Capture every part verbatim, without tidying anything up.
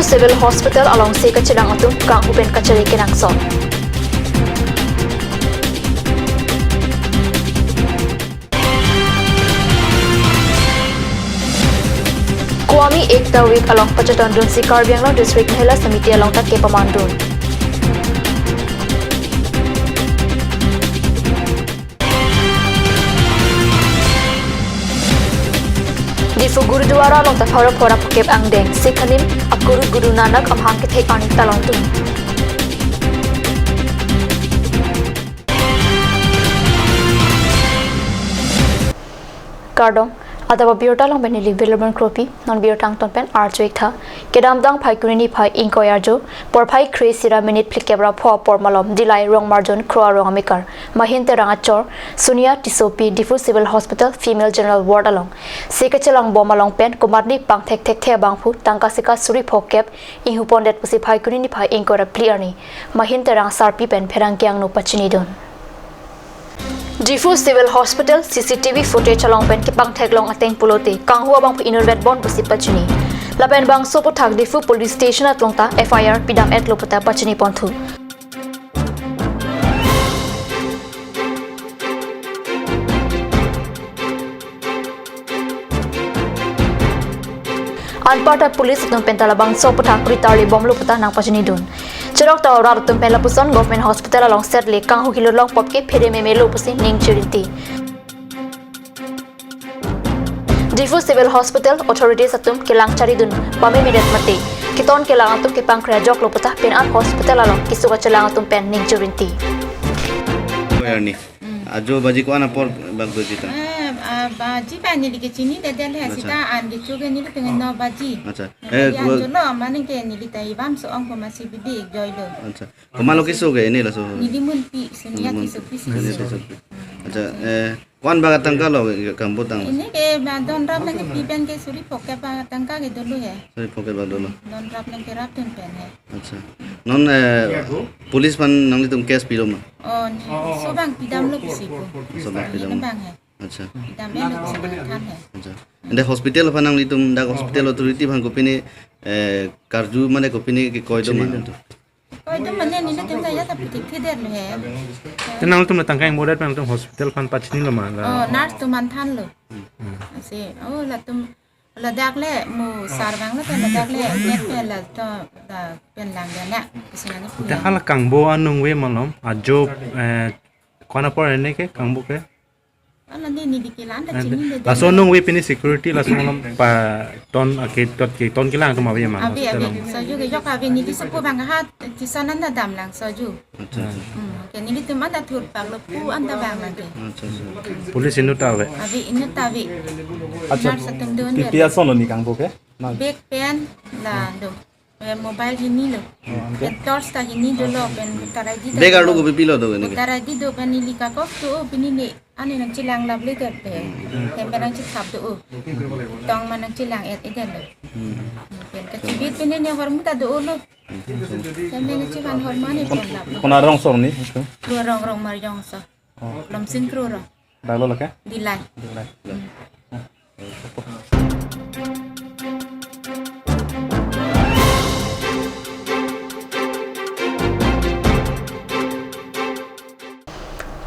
Civil Hospital along se kachelang atum kanghu pen kachari kenangsot. Kwame Ekta Week along pachetondunsi Karbi Anglong District Mahila Samiti along ta kepamandun. Diphu Gurudwara along ta pharo phora phokep angdeng, Sikh anim akuru Guru Nanak amahang kethek arni talon dun. Kardom, adap abirta along pen neli Vilabon Kropi, non birta angton pen arju-ik tha. Kedamtang Phaikuni niphai ingkoi arjo, porphai kre-isi ra minute phlikep ra pho apor malom, Dillai Rongmarjon Kro arong amekar Mahin Terang achor, Sonia Tissopi, Diphu Civil Hospital Female General Ward along se kachelang bom along pen komatne pangthek thekthe abangphu tangka sika suri phokep inghu pondet pusi Phaikuni niphai ingkoi ra phli arni Mahin Terang asarpi pen pherangke angno pachinidun. Diphu Civil Hospital C C T V footage along pen kepangtheklong ateng pulote kanghu abangphu inutvet bon pusi pachini. Lapen bangso aphuthak Diphu Police Station along ta F I R pidam-etlo puta pachini ponthu. Anparta police atum pen ta labangso aphuthak ritarli bomlo puta nangpachinidun. Cherok ta rat atum pen lapuson Government Hospital along setle kanghu hilolong pop ke phere memelo pusi ning chirinti. Diphu Civil Hospital authorities atum kelang charidun pamemedet mate, keton kelang atum kepangkre ajoklo puta pen an hospital along keso kachelang atum pen ning chirinti. Koyarni. Hmm. Ajo baji ko-an apor bak do jita? Eh, ah, baji ba neli kechinidedetlo he. Acha. Sita an kecho ke nelitum no baji. Acha. No eh, baji gua- anjolo, mane ke neli ta ibam so ong ko masi bibi ik joilo. Acha. Komatlo keso ke neli laso? Neli munpi, Sonia Tissopi. Sonia Tissopi. Acha, eh, ko-an bak atangka lo kangbo tang? Ini ke ba don rap nangkepi pen ke suri phokep bak atangka ke dolo he. Suri phokep bak dolo. Don rap nangkerapdun pen he. Acha. Non, eh, police aphan nanglitum case pilo ma? Oh, so bang pidamlo pusi ko. So bang pidam. Ini bang he. Acha. Pidam-etlo pusi bang than he. Acha. Ante hospital aphan nanglitum dak hospital authority aphan kopine, eh, karju mane kopine kekoi do ma? Chini do. Koi do mane nelitum ta ya ta putik thidetlo he. Te nangtum tangka ingbodet nangtum hospital aphan pachinilo ma la? Oh, nurse atum aphan thanlo. Hmm. Asi, oh, latum ladak le mo sar bang le pen ladak le net pen la to la pen lang dia na. Kasi nani punya. Te hala kangbo anung ave malom ajo, eh, ko-an apor ene ke kangbo ke? Ala ni ni dikit la anta. Nande. Chini de. Laso anung ave pini security laso malom paton ake tot keton kelang atum ave ma? Ave, hospital ave. Along. Soju ke jok ave neli sopo bang ha, chisan anta damlang soju. Acha, acha. Hmm, ke nelitum anta thurpaklo pu anta bang lagi. Acha, acha. Police inut ta ave? Ave, inut ta ave. Acha. Nurse atum dun. Pi pi ason lo ni kangbo ke? Bag pen la do. Eh, mobile hini lo. Oh, anke? Pen torch ta hini dolo, pen voter I D ta. Bag arlo dolo. Kopi pilo do kene ke? Voter I D do pen neli kakok do, oh, pini ne, ane nangchelang laple det pe. Hmm. Pen pen nangchethap do, oh. Tong ma nangchelang-et-edet lo. Hmm. Pen kachibit pini ne hormu ta do, oh, lo. Hmm. Pen pen nangchevan hormu ne pen lap lo. Kona rongso ni? Kro arong, Rongmarjon Kro. Oh. Lomsin Kro arong. Dak lo lake? Dillai. Dillai.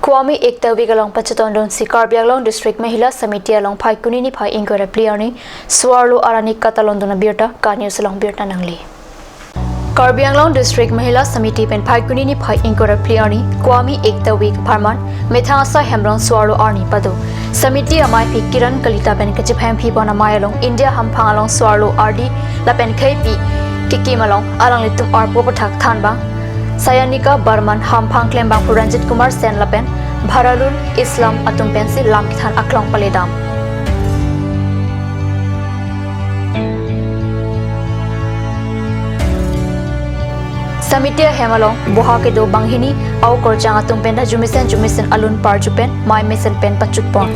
Kwame Ekta Week along pachetondunsi Karbi Anglong District Mahila Samiti along Phaikuni niphai ingkoi ra phli arni soarlo arni katalondun abirta KAT News along birta nangli. Karbi Anglong District Mahila Samiti pen Phaikuni niphai ingkoi ra phli arni Kwame Ekta Week apharman methang asai hem along soarlo arni pado. Samiti amaiphi Kiran Kalita pen kachepahemphi pon amei along India hamphang along soarlo ardi lapen kheipi kekim along alanglitum arpo aphuthak thanbang Sayanika Barman, hamphang klembangphu Ranjit Kumar Sen lapen Baharul Islam atum pensi lam kethan aklong paledam. Samiti ahem along boha kedo banghini aokorjang atum pen ta jumesen jumesen alun parju pen mei mesen pen pachut pon.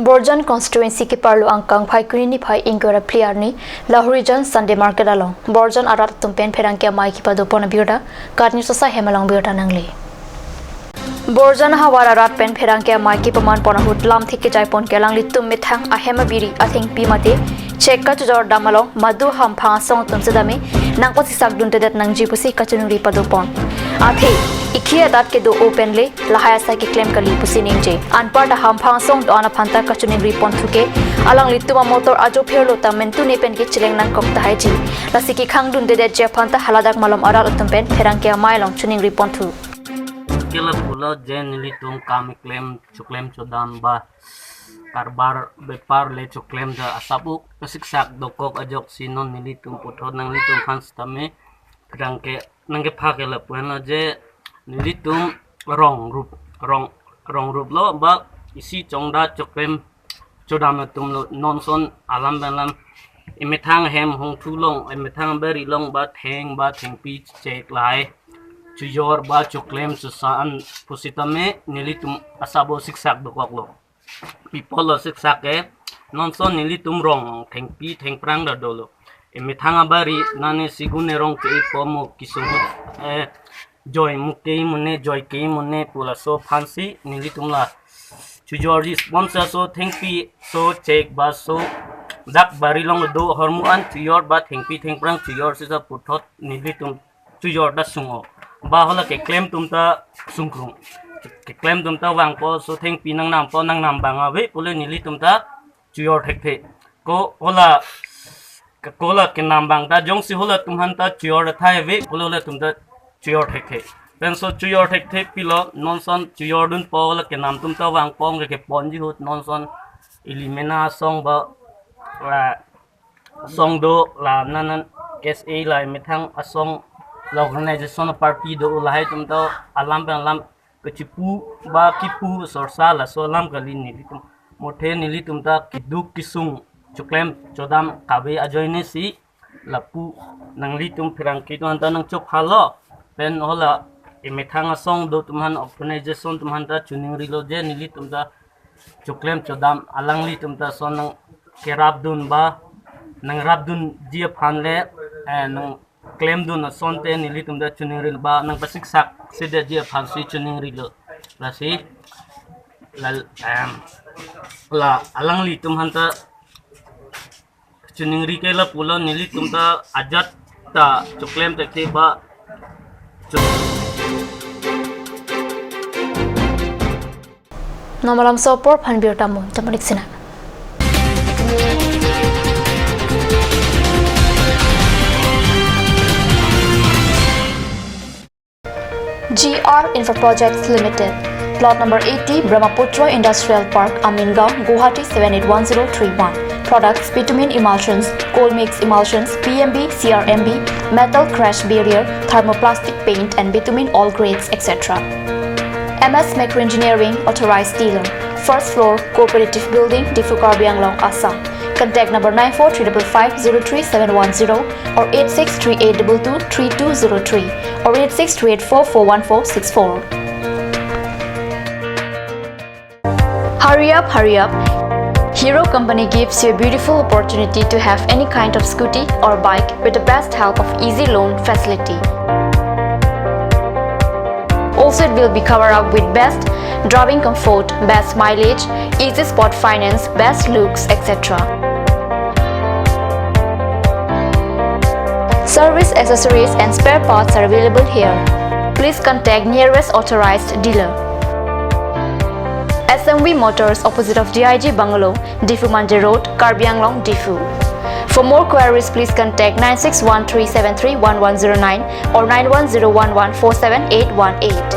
Borjan constituency keparlo angkang Phaikuni niphai ingkoi ra phli arni Lahorijan Sunday Market along Borjan arat atum pen pherangke amei kepado pon abirta KAT News asai hem along birta nangli. Borjan havar arat pen pherangke amei kepaman pon ahut lamthe kejai pon ke alanglitum methang ahem abiri athengpi mate chek kachojor dam along madu hamphang asong atum sedame nangpasiksak dundedet nangji pusi kachiningri pado pon. Athe, ikhi adat kedo-o pen le lahai asai keklem kali pusi ningje. Anparta hamphang asong do-an aphanta kachiningri pon thu ke alanglitum amotor ajo pherlo ta mentune pen kecheleng nangkok tahaiji. Lasi kekhang dundedetji aphanta haladak malom arat atum pen pherangke amei along chiningri pon thu. Kela pulo je nelitum kam keklem choklem chodam ba karbar bepar le choklem ta asap-u pasiksak dokok ajoksi non nelitum puthot nanglitum aphan sitame pherangke nangkepha ke lapu-an lo je nelitum rong rup rong rong rup lo ba isi chongda choklem chodam atum lo non ason alam pen alam emethang hem hongthu along emethang bari along ba theng ba thengpi chek lahai chojor ba choklem chosan pusitame nelitum asap-u siksak dokok lo. Pi apotlo siksak ke non ason nelitum rong thengpi thengphrang ta dolo. Emethang abari nane sigun erong ke ipo mo kisung eh joi muke mune joi ke mune pu laso aphansi nelitum la chojorji bonsa so thengpi so chek ba so dak bari along do ahormu an chojor ba thengpi thengphrang chojor sisa puthot nelitum chojor ta sung-o. Ba hala keklem atum ta sungkrung. Keklem atum ta vangpo so thengpi nangnampo nangnam abang ave pule nelitum ta chojor thekthe. Ko hala ko hala kenam abang ta jongsi hala atum aphan ta chojor thai ave pule hala atum ta chojor thekthe. Penso chojor thekthe pilo non ason chojor dunpo hala kenam atum ta vangpo ke keponji ahut non ason ili mena asong ba la asong do la nanan K S A la emethang asong la organization party do lahai atum ta alam pen alam kechipu ba kipu sorsa laso alam kali nelitum. Mothe nelitum ta keduk kesung choklem chodam kave ajoine si lapu nanglitum pherangke atum aphan ta nangchopha lo pen hala emethang asong do atum aphan organization atum aphan ta chiningrilo je nelitum ta choklem chodam alanglitum ta ason nangkerapdun ba nangrapdunji aphan le eh, nangklemdun asonte nelitum ta chiningri ba nangpasiksak sedetji aphansi chiningrilo. Lasi la em la alanglitum aphan ta chiningri ke lapulo nelitum ta ajat ta choklem thekthe ba. Non malom so apor aphan birta mo, Jamanik Sina. G R Infra Projects Limited. Plot number eighty, Brahmaputra Industrial Park, Amingaon, Guwahati seven eight one zero three one. Products: bitumen emulsions, cold mix emulsions, P M B, C R M B, metal crash barrier, thermoplastic paint and bitumen all grades, et cetera. M S Macro Engineering, authorized dealer. First floor, Cooperative Building, Diphu, Karbi Anglong, Assam. Contact number nine four three five five zero three seven one zero or eight six three eight two two three two zero three or eight six three eight four four one four six four. Hurry up, hurry up. Hero Company gives you a beautiful opportunity to have any kind of scooty or bike with the best help of easy loan facility. Also, it will be covered up with best driving comfort, best mileage, easy spot finance, best looks, et cetera. Service accessories and spare parts are available here. Please contact nearest authorized dealer. S M V Motors, opposite of D I G Bungalow, Diphu Manja Road, Karbi Anglong, Diphu. For more queries, please contact nine six one three seven three one one zero nine or nine one zero one one four seven eight one eight.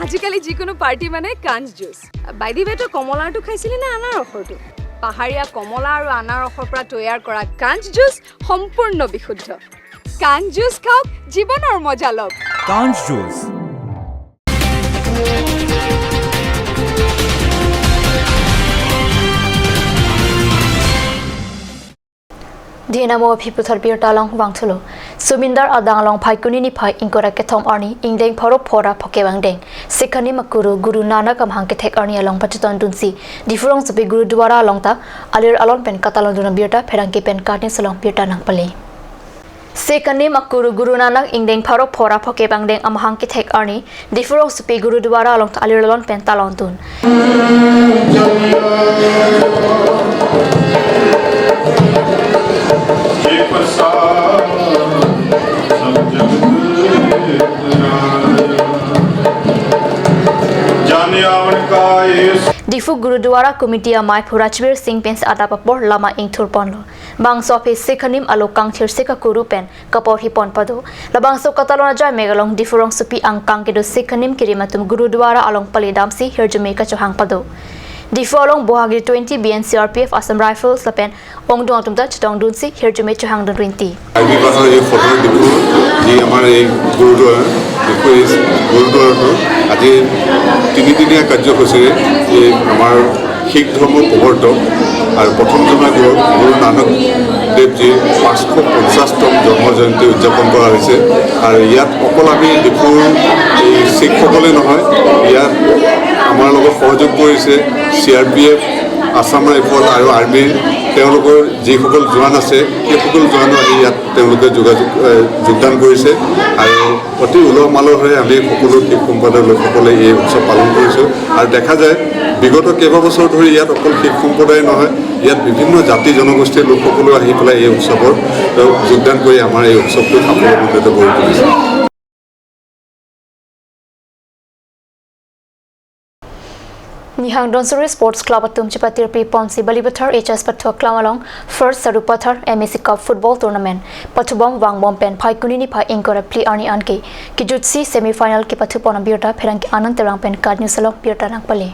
আজিকালি যিকোনো পাৰ্টি মানে কাঞ্চ juice. By the ৱে, তই কমলাৰটো খাইছিলি নে আনাৰসৰটো? পাহাৰীয়া কমলা আৰু আনাৰসৰ পৰা তৈয়াৰ কৰা কাঞ্চ জুচ সম্পূৰ্ণ বিশুদ্ধ। কাঞ্চ জুচ খাওক, জীৱনৰ মজা লওক। কাঞ্চ juice. Dina mo aphi puthot birta along vangthulo. Sumindar adang along Phaikuni niphai ingkoi ra kethom arni ingdeng pharo phora phoke vangdeng Sikhani Makuru Guru Nanak amahang kethek arni along pachitondunsi Diphu rongsopi Gurudwara along ta alir alon pen katalondun abirta pherangke pen karni selong birta nangpale. Sikh anim akuru Guru Nanak ingdeng pharo phongo ra phongo kep angdeng amahang kethek arni Diphu rongsopi Gurudwara along alir alon pen talon dun. Diphu Gurudwara Committee amei phu Rajbir Singh pensi adap apor lama ingthur ponlo. Bangso aphi Sikh anim alo kangthir Sikh akuru pen kaporhi pon pado. Labangso katalon ajai mek along Diphu rongsopi angkang kedo Sikh anim kerim atum Gurudwara along pale damsi hirjume kachohang pado. Diphu along Bohagri twenty B N C R P F, Assam Rifles lapen ongdung atum ta chetong dunsi hirjume chohang dun rinti. I B পাঠৰ এই সদৰ ডিফু, যি আমাৰ এই গুৰুদ্বাৰা, ডিফু এই গুৰুদ্বাৰাটো আজি তিনিদিনীয়া কাৰ্যসূচীৰে এই আমাৰ শিখ ধৰ্ম প্ৰৱৰ্তক আৰু প্ৰথম জনা গুৰু, গুৰু নানক দেৱজীৰ পাঁচশ পঞ্চাশতম জন্ম জয়ন্তী উদযাপন কৰা হৈছে। আৰু ইয়াত অকল আমি ডিফুৰ এই শিখসকলে নহয়, ইয়াত আমাৰ লগত সহযোগ কৰিছে চি আৰ পি এফ, আছাম ৰাইফল আৰু আৰ্মীৰ তেওঁলোকৰ যিসকল জোৱান আছে, সেই সকলো জোৱানো আহি ইয়াত তেওঁলোকে যোগাযোগ, এ, যোগদান কৰিছে। আৰু অতি উলহ মালহেৰে আমি সকলো শিখ সম্প্ৰদায়ৰ লোকসকলে এই উৎসৱ পালন কৰিছোঁ। আৰু দেখা যায়, বিগত কেইবাবছৰ ধৰি ইয়াত অকল শিখ সম্প্ৰদায় নহয়, ইয়াত বিভিন্ন জাতি জনগোষ্ঠীৰ লোকসকলেও আহি পেলাই এই উৎসৱত, এ, যোগদান কৰি আমাৰ এই উৎসৱটো সাফল্যমণ্ডিত কৰি তুলিছে। Nihang Donsuri Sports Club atum chepatirpi ponsi Balipathar H S Pathu aklam along First Sarupathar M A C Cup Football Tournament pathubom vangbom pen Phaikuni niphai ingkoi ra phli arni anke kejutsi semi final kepathu pon abirta pherangke Anand Terang pen KAT News along birta nangpale.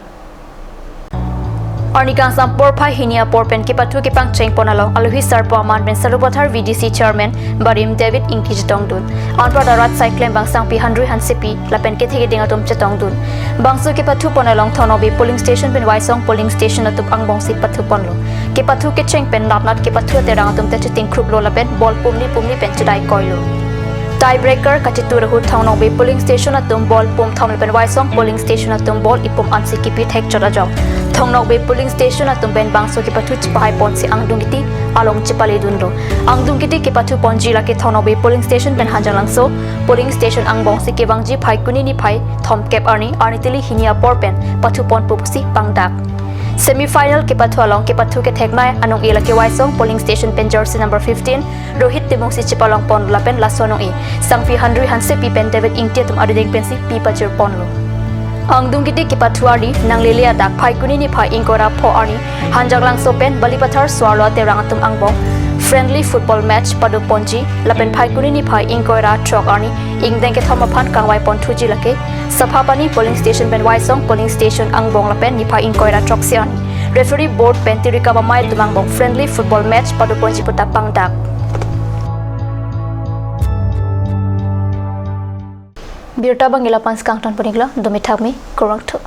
Arni kangsam porphai hini apor pen kepathu kepangcheng pon along alohi sarpo aman pen Sarupathar V D C Chairman Barim David Ingti chetong dun. Anparta rat sai klembang Sangpi Henry Hansepi lapen kethe keding atum chetong dun. Bangso kepathu pon along Thong Nokbe polling station pen Waisong polling station atum angbongsi pathu ponlo. Kepathu kecheng pen natnat kepathu aterang atum ta cheting khruplo lapen ball pumni pumni pen chedai koilo. Tie breaker kachetur ahut Thong Nokbe polling station atum ball pum thom lapen Waisong polling station atum ball ipum ansi kipi thek chot ajok Thong Nokbe polling station atum pen bangso kepathu chepahai ponsi angdung kiti along chepale dunlo. Angdung kiti kepathu ponji lake Thong Nokbe polling station pen Hanjanglangso polling station angbongsi kevangji Phaikuni niphai thomkep arni, arni tili hini apor pen pathu pon pusi pangdak. Semi final kepathu along kepathu kethek nei anong-e lake Waisong polling station pen jersey number fifteen Rohit Timungsi chepalong pon lapen laso anong-e Sangpi Henry Hansepi pen David Ingti atum adedeng pensi pi pajir ponlo. Angdung kiti kepathu arni nanglele adak Phaikuni niphai ingkoi ra pho arni Hanjanglangso pen Balipathar Suarlo Terang atum angbong friendly football match pado ponji lapen Phaikuni niphai ingkoi ra throk arni ingdeng kethom aphan kangvai pon thuji lake Saphapani polling station pen Waisong polling station angbong lapen niphai ingkoi ra throksi arni referee board pen tirikap amei atum angbong friendly football match pado ponji puta pangdak. Birta bang ila pans kangton puniklo, dumi thakmi, kurang thu.